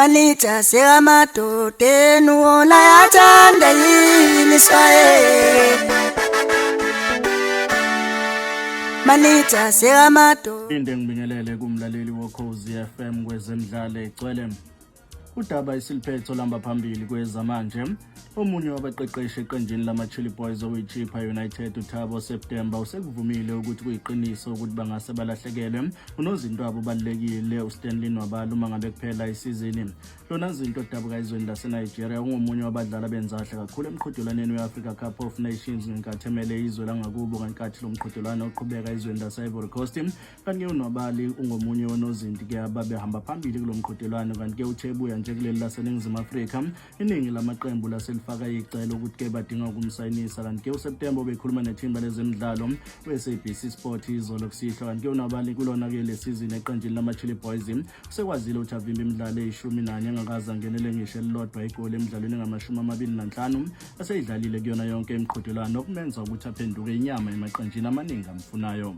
Manija sekamadodeni wona yathanda yini swaye Manija sekamadodeni. Phinde ngibingelele kumlaleli woKhozi FM kwezemidlalo egcwele. Udaba esiliphethe olihamba phambili kwezamanje. Omunye wabaqeqeshi eqenjini lama-Chilli Boys oyiChippa United uThabo September usekuvumile ukuthi kuyiqiniso ukuthi bangase balahlekelwe unozinto wabo obalulekile uStanley Nwabali uma ngabe kuphela isizini. Lona zinto odabuka ezweni laseNigeria ungomunye wabadlali abenza kahle kakhulu emqhudelwaneni we-Africa Cup of Nations ngenkathi emele izwe langakubo ngenkathi lo mqhudelwano uqhubeka ezweni lase-Ivory Coast. Kanti-ke uNwabali ungomunye wonozinti-ke ababehamba phambili kulo mqhudelwano kanti-ke uthe ebuya nje kuleli laseNingizimu Afrika iningi lamaqembu laselifaka icelo ukuthi-ke badinga ukumsayinisa. Kanti-ke uSeptember ubekhuluma nethimba lezemidlalo we-SABC Sport izolo kusihlwa. Kanti-ke uNwabali kulona-ke le sizini eqenjini lama-Chilli Boys usekwazile ukuthi avimbe imidlalo eyishumi nanye engakaze angenele ngisho elilodwa igoli emidlalweni engamashumi 25 aseyidlalile kuyona yonke imiqhudelwano, okumenza ukuthi aphenduke inyama emaqenjini amaningi amfunayo.